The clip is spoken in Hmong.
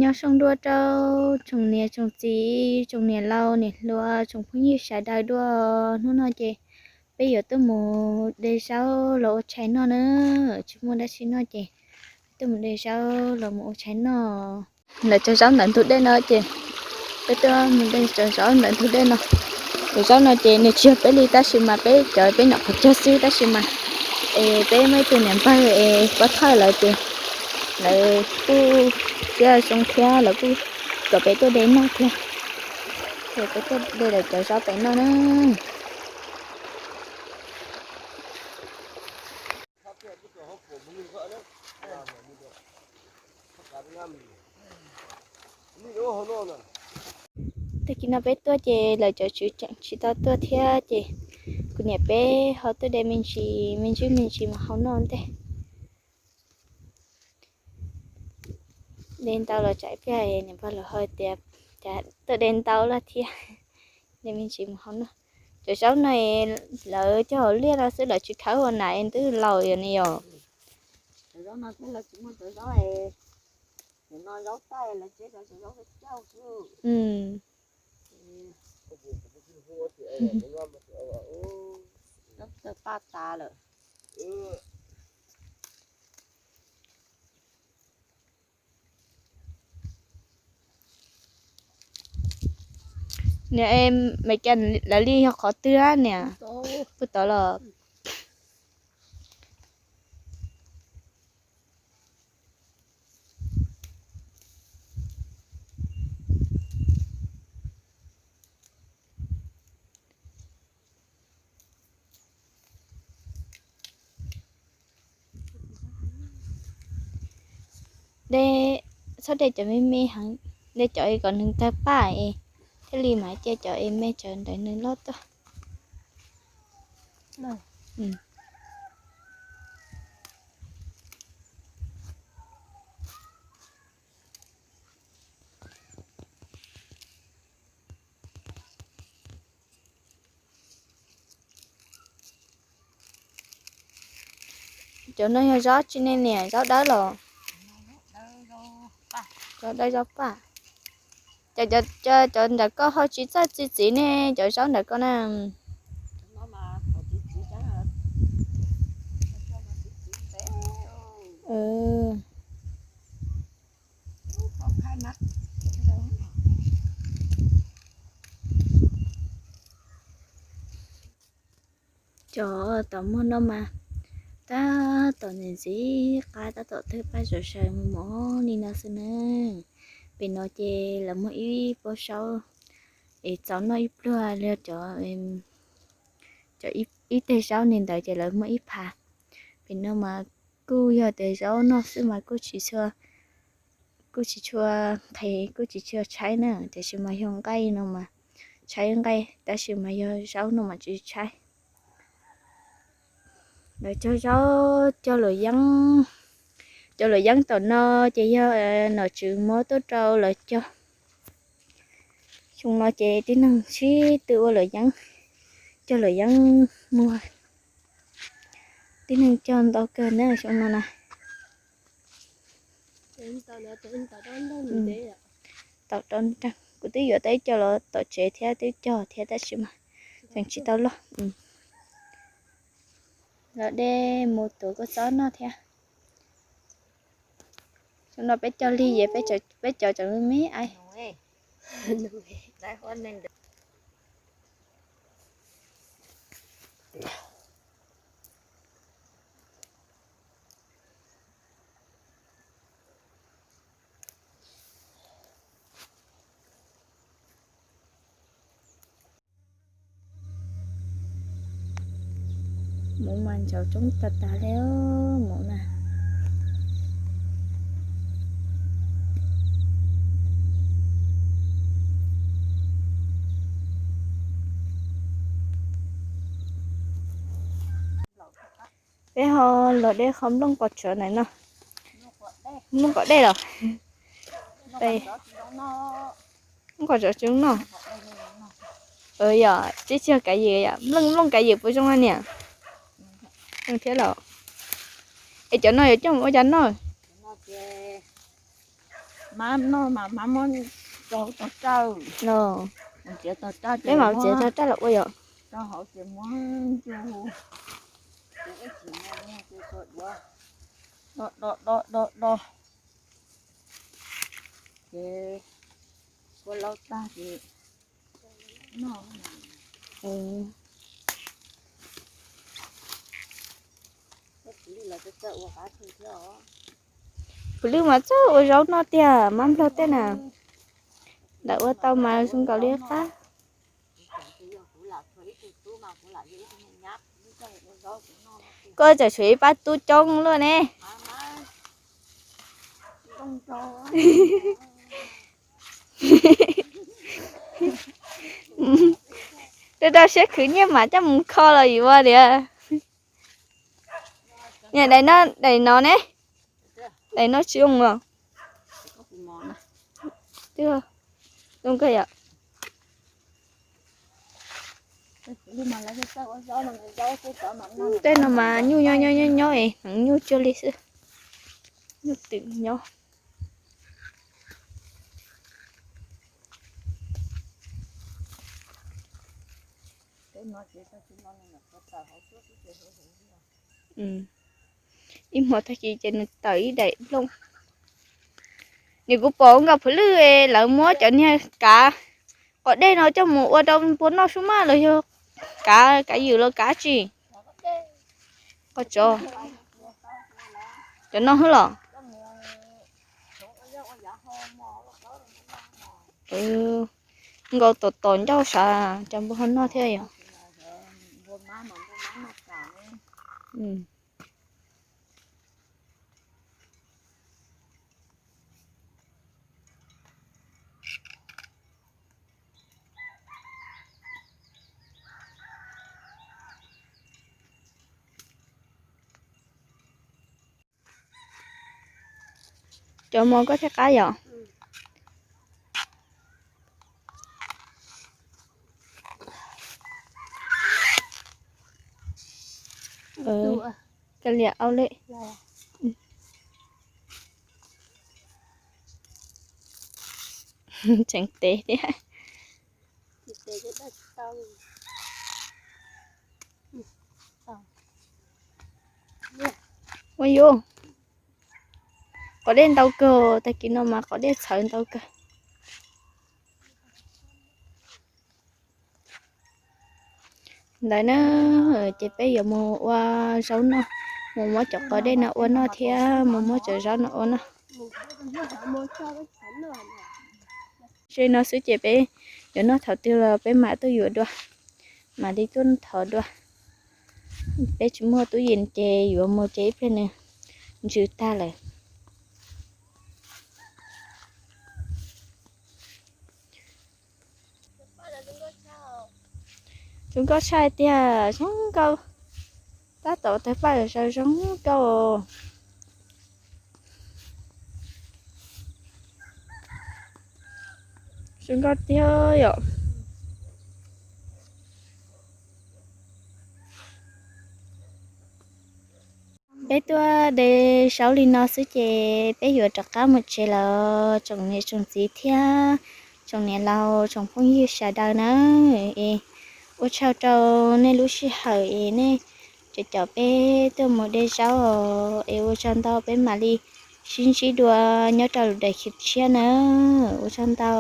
Nyob zoo dua rau tsoom niam tsoom txiv, tsoom niam laus niam hluas, tsoom phooj ywg sawv daws dua. Hnub no ces peb yuav tuaj mus de zaub los ua tshais noj na. Tsis muaj dab tsi noj ces peb tuaj mus de zaub los mus ua tshais noj. Lawv cov zaub ntawm ntug dej no ces peb tuaj mus de cov zaub ntawm ntug dej no. Cov zaub no ces nws tsis yog peb li tab sis mas peb cov peb nyom qhov cag xwb tab sis mas es peb muaj ib tug niam npawg es pov thawj lawv ces lawv kuj thiab zoo thiab lawv kuj kom peb tuaj de noj thiab. Ces peb tuaj de lawv cov zaub pem noj na. Tag kis no peb tuaj ces lawv cov tswv tseem tsis tau tuaj thiab ces kuv niam peb ho tuaj de me ntsis me ntsis me ntsis mus hau noj ntej. De ntau los tsam ib pliag niam npawg lawv ho tias cas tuaj de ntau lawm thiab. De me ntsis mus hau noj. Cov zaub no lawv cog hauv liaj no xwb lawv tsis khawb ua nas twb laus yom ne yom. Zaub txawj paj tas lawm. Niam, Meskas lawv li yog qhov twg niam? Puag tod los? De, txhob de cov me me heev, de cov kom nws tawg paj es thiaj li mam cia cov es me tsawv ntawd nws loj tuaj. Cov no yog zaub tsi ne niam, zaub dawb los? Zaub dawb zaub paj. Cov, cov nram koj ho tsis txawj txi txiv ne, cov zaub nram koj na? Cov tom muag no mas tab tom ntxim ntxim qab tab tom tawg paj zom zaws mus mos li no xwb na. Pem no ces lawv muag ib pob zaub es txaus noj ib pluag li cov, cov ib teg zaub li ntawd ces lawv muag ib phav. Pem no mas kuj yog tias zaub noj xwb mas kuj tsis tshua, kuj tsis tshua nqhis kuj tsis tshua tshaib na, tiam sis mas yog nqaij no mas tshaib nqaij tab sis mas yog zaub no mas tsis tshaib. Lawv cog zaub cog luam yeeb, cov luam yeeb tom no ces yog nom tswv muab tuaj rau lawv cog. Xyoo no ces tib neeg sib tw ua luam yeeb, cog luam yeeb muag, tib neeg cog ntau kawg na xyoo no na. Tom rau nreeg kuv twb yuav tau ib co los tom tsev thiab twb cog thiab tab sis mas tseem tsis tau loj. Los de mus tuav kua txob noj thiab. Xyoo no peb cog lig es peb cov tseem me me ai. Muv mas ntsaus tsoob tag tag li muv na. Peb ho los de qhov nplooj qos tsov ntawm no. Nplooj qos dej los? Nplooj qos tsov tsis zoo noj. Yog tsis tsis yog kav yim, nplooj kav yim puas zoo na niam? Zoo thiab los. Es cov no yuav coj mus ua cas noj? Mab noj mas mab muab rau tog raj. Peb mam txiav tog raj los ua yom. Rau hauv ces muab ncu, do do do do do, ces kua laub tag ces noj. Puv lwj mas txawj ua zaub noj tiag, mab nplog tej na. Lawv ua tau mas zoo nkaus li qab. Koj tseem tshuav ib pab tub coob luaj ne. Rau rau siab khwv nyiaj mam coj mus kho los yuav tiag. Niam, daim no, daim no ne? Daim no tsis zoo los? Twb zoo kawg yom. Tej no mas nyuj nyob nyob nyob nyob es, heev nyuj cuag li xwb. Nyuj twm nyob. Ib hmo tag kis ces nws tawm ib daim nplooj. Nws, kuv pom nkaus phwv lwj lawv muab cov niag kav qos dej no coj mus ua rau npua noj sub maj los yog kav, kav ywm los kav tsi. Qos tsov, cov no xwb los? Nkaus tom tom ncauj sav, cov npua ho noj thiab yom. Cov mov koj thiaj qab yom? Ka liam au le. Tseem tev thiab. Ua yuv, qos dej ntau kawg, tag kis no mas qos dej txhawv ntau kawg. Ntawd na, ces peb yuav mus ua zaub noj, mus muab cov qos dej no ua noj thiab mus muab cov zaub no ua noj. Ze no xwb ces peb yuav noj thaum twg los peb mam tuaj yuav dua, mam li tuaj thov dua. Peb tsis muaj tub yees ces yuav mus ces ib pliag nws ntsws tag lawm. Zoo nkauj tshaj tiag, zoo nkauj. Tab tom tawg paj zaws zoo nkauj. Zoo nkauj tiag yom. Peb tuaj de zaub li no xwb ces peb yuav rov qab mus tsev lawm tsoom niam tsoom txiv thiab tsoom niam laus tsoom phooj ywg sawv daws na. Es ua tsaug rau nej lub sij hawm es nej caum peb tuaj mus de zaub es ua tsaug ntau, peb mam li sib ntsib dua nyob rau lwm daim clip tshiab na. Ua tsaug ntau.